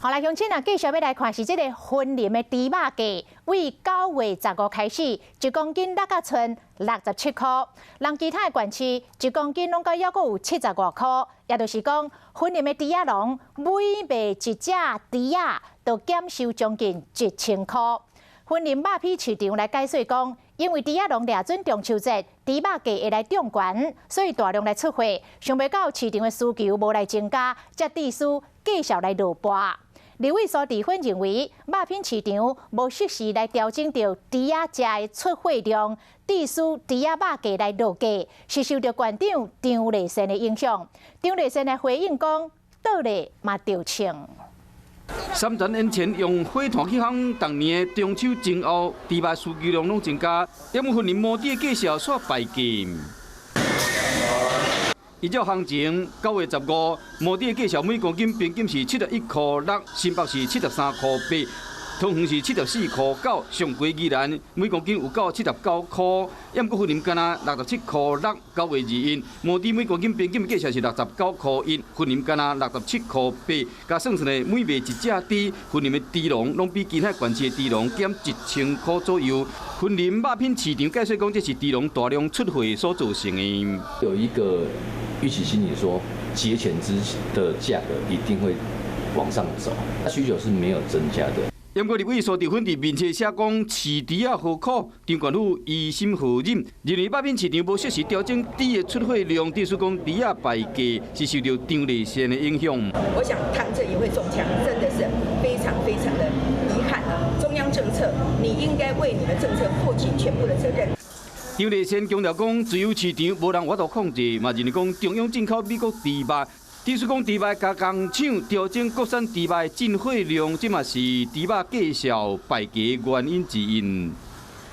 好來，鄉親啊，繼續欲來看是這个雲林的豬肉價，對9月15開始，1公斤落甲賰67箍，人其他的縣市1公斤攏閣猶閣有70外箍，也就是講，雲林的豬仔農每賣一隻豬仔，就減收將近1000箍。雲林肉品市場來解說講，因為豬仔農掠準中秋節，豬肉價會來漲懸，所以大量來出貨，想袂到市場的需求無來增加，才致使繼續來落跋。立委蘇治芬認為，肉品市場無適時來調整著豬仔食的出貨量，致使豬仔肉價來落價，是受著縣長張麗善的影響。張麗善來回應講，倒咧嘛著稱。三層眼前用火炭去烘，逐年的中秋前後，豬肉需求量攏增加，因為雲林毛豬的價數煞敗價。依照行情，9月15，毛豬的價數每公斤平均是71箍6，新北是73箍8，桃園是74箍9，上懸宜蘭每公斤有到79箍，毋過雲林干焦67箍6。9月21，毛豬每公斤平均價數是69箍1，雲林干焦67箍8，加算算咧，每賣一隻豬，雲林的豬農攏比其他縣市的豬農減1000箍左右。雲林肉品市場解釋講，這是豬農大量出貨所造成的。有一個預期心理說，節前之的價格一定會往上走，需求是沒有增加的。毋過立委蘇治芬佇面冊寫講，飼豬仔何苦？張縣府於心何忍？認為肉品市場無適時調整豬的出貨量，致使講豬仔敗價是受著張麗善的影響。我想躺著也會中槍，真的是非常非常的遺憾啊！中央政策，你應該為你的政策負起全部的責任。張麗善強調講，自由市場無人有法度控制，嘛認為講中央進口美國豬肉，致使講豬肉加工廠調整國產豬肉進貨量，這嘛是豬肉價數敗價原因之一。